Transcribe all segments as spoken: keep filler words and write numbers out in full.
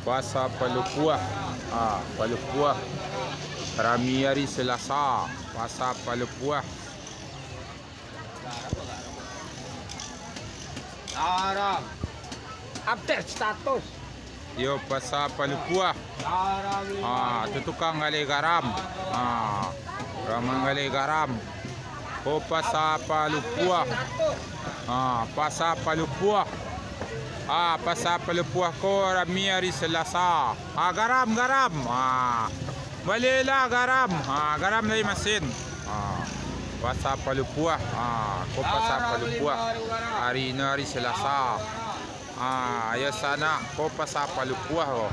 Pasa Palupuah. Ah, Palupuah. Rami ari Selasa. Pasa Palupuah. Garam. Update status. Yo, Pasa Palupuah. Garam lima. Ah, tu tukang galeh garam. Ah, urang manggaleh garam. Ko Pasa Palupuah. Ah, Pasa Palupuah. Ah, Pasa Palupuah ko rami ari Selasa. Ah, garam, garam. Ah, balilah garam. Ah, garam dari masin. Ah, Pasa Palupuah. Ah, ko Pasa Palupuah. Ari ino ari Selasa. Ah, yo sanak, ko Pasa Palupuah ko.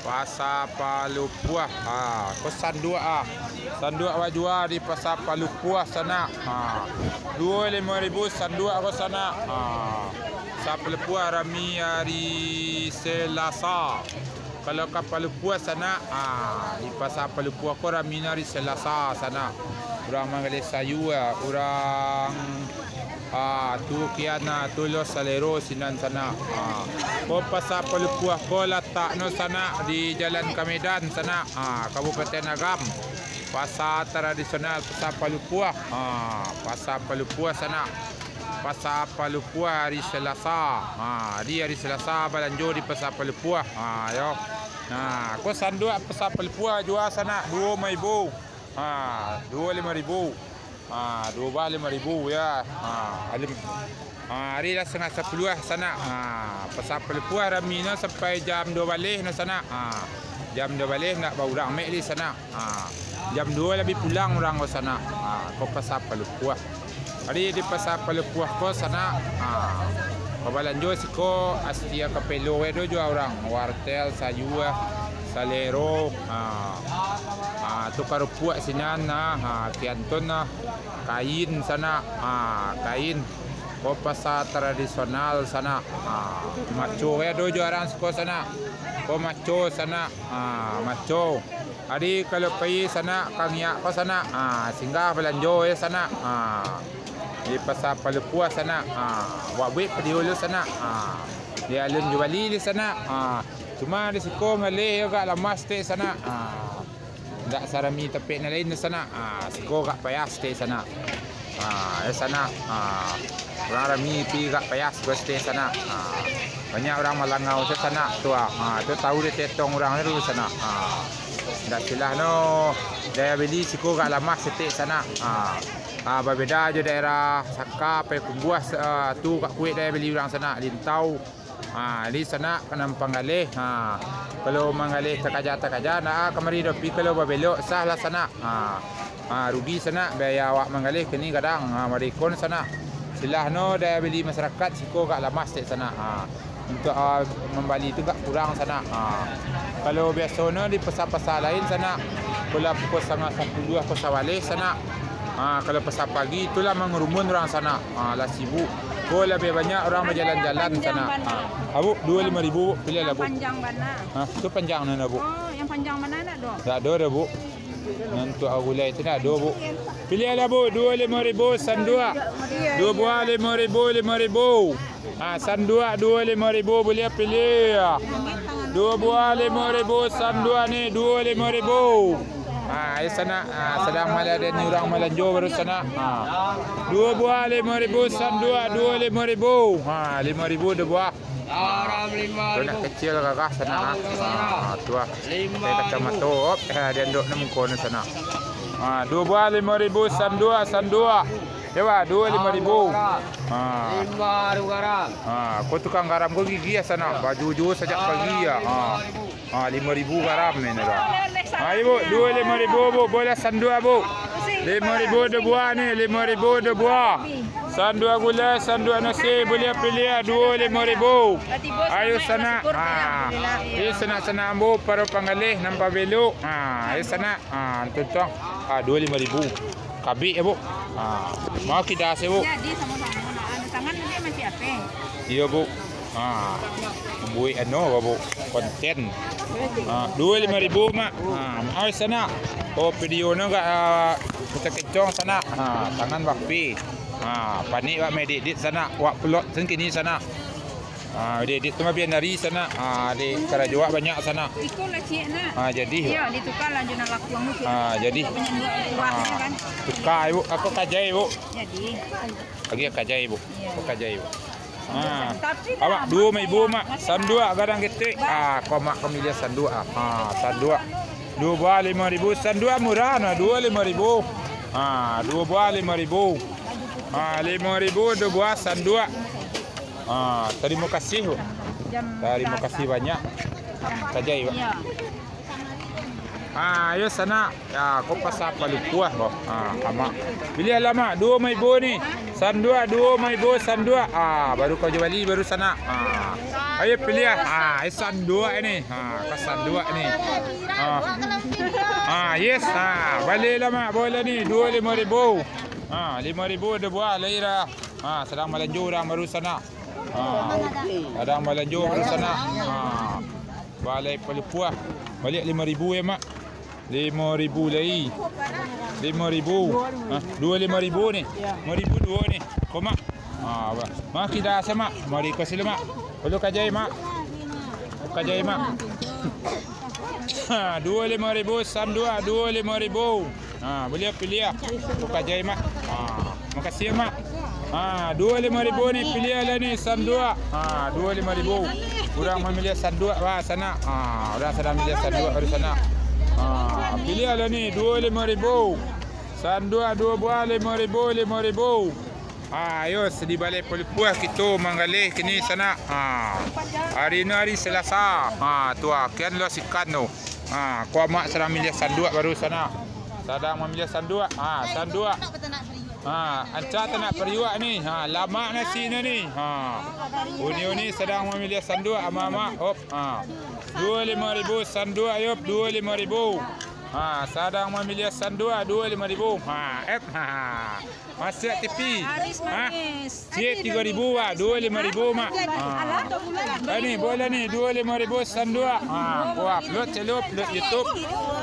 Pasa Palupuah. Ah, ko sanduak ah. Sanduak bajua di Pasa Palupuah sanak. Ah, duo limo ribu sanduak ko sanak. Ah, Pasa Palupuah rami ari Selasa. Kalau ka Palupuah sanak, ah, di Pasa Palupuah ko rami ari Selasa sanak. Urang manggaleh sayua, urang Ah, tu kian, ah, tu lo salero sinan sanak. Ah, ko Pasa Palupuah ko lataknyo sanak di Jalan ka Medan sanak. Ah, Kabupaten Agam. Pasa tradisional Pasa Palupuah. Ah, Pasa Palupuah sanak. Pasa Palupuah ari Selasa. Ah, di ari Selasa balanjo di Pasa Palupuah. Ah, yo. Nah, ko sanduak Pasa Palupuah jua sanak duo limo ribu. Ah, duo limo ribu. Ah, duo buah limo ribu, yo. Ah, alim. Ah, ari lah satangah sapuluah sanak. Ah, Pasa Palupuah raminyo sampai jam duo baleh no sanak. Ah, jam duo baleh ndak baurang mek li sanak. Ah, jam duo lah bi pulang urang ko sanak. Ah, ko Pasa Palupuah. Ari di Pasa Palupuah ko sanak. Ah, babalanjo siko astia kapelo we do jua urang. Wartel, sayua, salero. Ah, ah, tu karupuak sinan. Ah, ah, kian tu nah. Kain sanak, ah, kain. Ko Pasa tradisional sanak. Ah, maco we do jua urang siko sanak. Ko maco sanak. Ah, maco. Ari kalau pai sanak, ka ngiak ko sanak. Ah, singgah balanjo we sanak. Ah, di Pasa Palupuah sanak. Ah, wak buek padiolo sanak. Ah, di alun jo bali li sanak. Ah, cuma di siko ngaleh yo agak lamah saketek sanak. Ah. Indak sarami tampek nan lain sanak. Ah, siko agak payah saketek sanak. Ah, yo sanak. Ah, urang rami pi agak payah siko saketek sanak. Ah, banyak urang malangau tu sanak tu ah. Ah, tu tahu di tetong urang tu sanak. Ah, indak silah no. Daya beli siko agak lamah saketek sanak. Ah, ah, babeda jo daerah Saka, Payakumbuah, ah, tu agak kuek daya beli urang sanak. Lintau. Ha, di sanak ka nan panggaleh. Ha, kalau manggaleh takaja-takaja, ndak kamari doh, pi kalau babelok, sah lah sanak. Ha, ha, rugi sanak, biaya awak manggaleh kini gadang. Ha, marikon sanak. Silah no daya beli masyarakat siko agak lamah saketek sanak. Ha, untuk, ha, mambali tu agak kurang sanak. Ha, kalau biaso no di pasa-pasa lain sanak, kalau pukul satangah sapuluah ko sabaleh sanak. Ha, kalau pasa pagi, itulah mangurumun urang sanak. Ha, lah sibuk. Ko labiah banyak urang bajalan-jalan sanak. Ha, Abuk, duo limo ribu, Buk. Piliahlah, Buk. Panjang bana. Ha, tu panjang nan, Buk. Oh, yang panjang bana nak doh? Tak ada dah, Buk. Nan tu gulai tu nak ada, Buk. Piliahlah, Buk. Duo limo ribu sanduak. Duo buah limo ribu, limo ribu. Ha, sanduak duo limo ribu, buliah piliah. Duo buah limo ribu sanduak ni, duo limo ribu. Ha, yo sanak, ha, sadang maladeni urang malanjo baru sanak. Ha. Duo buah limo ribu sanduak, duo limo ribu. Ha, limo ribu duo buah. Garam lima ribu. Nak kecil gagah sanak. Ha, tu ah. Lima ribu. Kacamato, op, eh, di andok ni muko ni sanak. Ha, duo buah limo ribu sanduak, sanduak. Yo, Buk, duo limo ribu. Ha. Lima ribu garam. Ha, ko tukang garam ko gigih sanak, bajuo-juo sajak pagi yo. Ha. Ha, limo ribu garam ni dah. Ha, yo, Buk, duo limo ribu, Buk. Buliah sanduak, Buk. Limo ribu duo buah ni, limo ribu duo buah. Sanduak gulai, sanduak nasi, buliah piliah, duo limo ribu. Ayo sanak. Ha. Iyo sanak-sanak ambo, para panggaleh nan pabelok. Ha, ayo sanak. Ha, tu, tu. Ha, duo limo ribu. Kabik yo, Buk. Ha, mau kidas yo, Buk. Jadi samo-samo nak anu tangan ni masih ape? Iyo, Buk. Ha, buek anu ko, Buk. Konten. Ha, duo limo ribu, Mak. Ha, mau sanak. Oh, video no agak, ah, kencang-kencang sanak. Ha, tangan bapi. Ha, panik wak medit-dit sanak. Wak pelok sen kini sanak. Ah, dek, dek tu mah bian dari sanak. Ah, dek karajo awak banyak sanak. Iko lah ciek nak. Ah, jadi. Iyo, dituka lah jo nak lakuang tu. Ah, jadi. Banyak buah, buah, ah, kan. Tuka, Ibu. Ako kajai, Ibu. Jadi. Lagi kajai, Ibu. Iyo. Ako kajai, Ibu. Ah. Tapi awak dah duo limo ribu, Mak. Sanduak gadang ketek. Ah, ko Mak ko miliah sanduak ah. Ah, sanduak. Duo buah limo ribu, sanduak murah nah, duo limo ribu. Ah, duo buah limo ribu. Ah, limo ribu duo buah sanduak. Ah, tarimo kasih, Bu. Tarimo kasih banyak. Kajai, Bu. Ah, ayo sanak. Ya, ko pasa Palupuah ko. Ah, Amak. Piliahlah, Mak. Duo ribu ni. Sanduak duo ribu sanduak. Ah, baru kau jual bali, baru sanak. Ah. Ayo piliah. Ah, eh, sanduak ni. Ah, ka sanduak ni. Ah. Ah, yes. Ah, balilah, Mak. Bola ni. Duo limo ribu. Ah, limo ribu duo buah lai dah. Ah, sadang balanjo urang baru sanak. Ah, sadang balanjo baru sanak. Ah, balai Palupuah. Baliak limo ribu ya, Mak. Limo ribu lai. Limo ribu. Ah, duo limo ribu ni. Limo ribu duo ni. Ko, Mak. Ah, ba-, Mak, kita asa, Mak. Mari ko silo, Mak. Ulu kajai, Mak. Kajai, Mak. Ha, duo limo ribu, sanduak, duo limo ribu. Ha, buliah piliah. Ulu kajai, Mak. Ha, makasih, Mak. Ha, duo limo ribu ni, piliahlah ni, sanduak. Ha, duo limo ribu. Urang mamiliah sanduak, wah, sanak. Ha, urang sadang mamiliah sanduak, baru sanak. Ha, piliahlah ni, duo limo ribu. Sanduak duo buah, limo ribu, limo ribu. Ha, ayo, di Balai Palupuah kito manggaleh kini sanak. Ha, hari ni hari Selasa. Ha, tu ah, kian lo sikan tu. Ha, ko Amak sadang mamiliah sanduak baru sanak. Sadang mamiliah sanduak. Ha, sanduak. Ha, ancak tanak pariuak ni. Ha, lamak nasi ni ni. Ha. Uni-uni sadang mamiliah sanduak, amak-amak. Op. Ha. Duo limo ribu sanduak, yop, duo limo ribu. Ha, sadang mamiliah sanduak, duo limo ribu. Ha, ep. Ha. Masuak T V. Laris, ha? Manis. Ciek tigo ribu, Mak. Duo limo ribu, Mak. Ha. Ini bola ni, duo limo ribu sanduak. Ha, ko, upload celup, upload YouTube.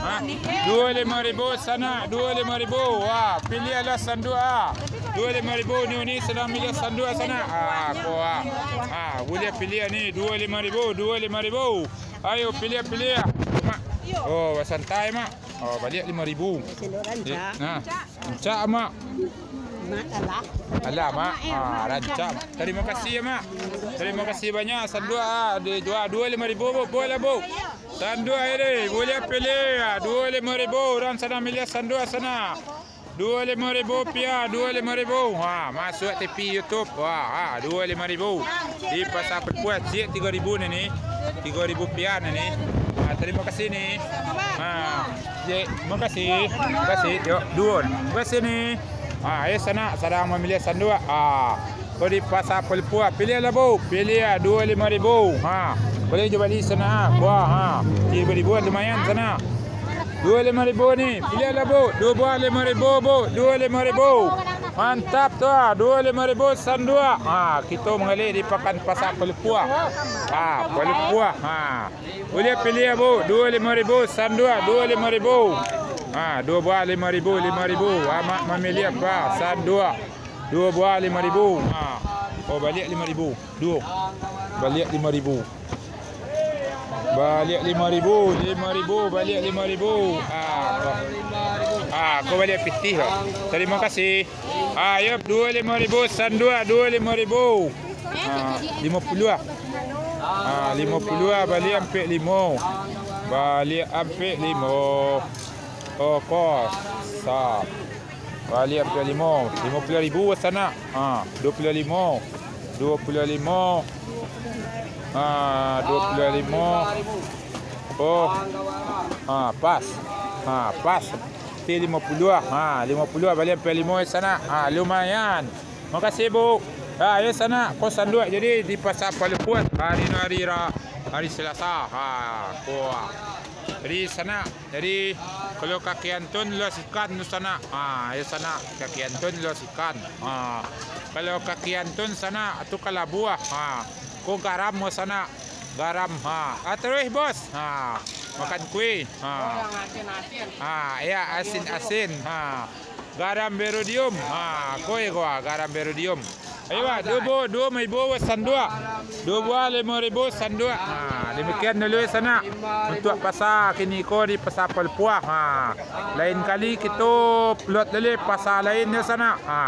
Ha. Duo limo ribu sanak, duo limo ribu. Wah, piliahlah sanduak ah. Duo limo ribu ni, ni sadang mamiliah sanduak sanak. Ha, ko, ah. Ha, buliah piliah ni, duo limo ribu, duo limo ribu. Ayo, piliah, piliah. Mak. Oh, basantai, Mak. Oh, baliak limo ribu. Nah. Rancak, Mak. Mak, alah. Alah, Mak. Ah, rancak. Tarimo kasih, Mak. Tarimo kasih banyak. Sanduak, ah, dijual duo limo ribu, Bu. Buliah, Bu. Sanduak ini, buliah piliah. Duo limo ribu, urang sadang mamiliah sanduak sanak. Duo limo ribu rupiah, duo limo ribu. Ha, masuak T V YouTube. Wah, ha, duo limo ribu. Di Pasar Palupuah, ciek tigo ribu ni, ni. Tigo ribu rupiah ni, ni. Ha, tarimo kasih ni. Ha, ciek, makasih. Makasih. Yo, duo. Makasih ni. Ha, ayo sanak, sadang mamiliah sanduak. Ha, ko di Pasar Palupuah. Piliahlah, Bu. Piliah duo limo ribu. Ha, buliah jual bali sanak. Wah, ha. Tigo ribu lumayan sanak. Duo limo ribu ni, piliahlah, Bu. Duo buah limo ribu, Bu. Duo limo ribu. Mantap tu ah, duo limo ribu sanduak. Ha, kito manggaleh di Pakan Pasar Palupuah. Ha, Palupuah. Ha. Buliah piliah, Bu. Duo limo ribu sanduak, duo limo ribu. Ha, duo buah limo ribu, limo ribu. Amak mamiliah apa? Sanduak. Duo buah limo ribu. Ha. Oh, baliak limo ribu. Duo. Baliak limo ribu. Baliak limo ribu, limo ribu, baliak limo ribu. Ah, ko. Ah, ko baliak pitih, ko. Tarimo kasih. Ah, yo, duo limo ribu, sanduak duo limo ribu. Ah, limo puluah ah. Ah, limo puluah ah, baliak ampek limo. Baliak ampek limo. Oh, ko. Sa. Baliak ampek limo. Limo puluah ribu sanak. Ha, duo puluah limo. Duo puluah limo. Ha, duo puluah limo. Oh. Ha, pas. Ha, pas. Ti limo puluah. Ha, limo puluah baliak ampek limo sanak. Ha, lumayan. Makasih, Bu. Ha, yo sanak, ko sanduak jadi di Pasar Palupuah. Hari ni hari ra-, hari Selasa. Ha, ko. Jadi sanak, jadi kalau kaki antun luas ikan tu sanak. Ha, yo sanak, kaki antun luas ikan. Ha, kalau kaki antun sanak tu kalabuah. Ha, ko garam mo sanak. Garam. Ha, ah, taruih, Bos. Ha, makan kue. Ha. Ha, ya, asin-asin. Ha. Garam berodium. Ha, ko iko ah, garam berodium. Ayo, Pak, duo buah, duo limo ribu sanduak. Duo buah limo ribu sanduak. Ha, demikian dulu, sanak. Untuak pasa kini ko di Pasa Palpuah. Ha, lain kali kito upload dulu pasa lain, yo, sanak. Ha.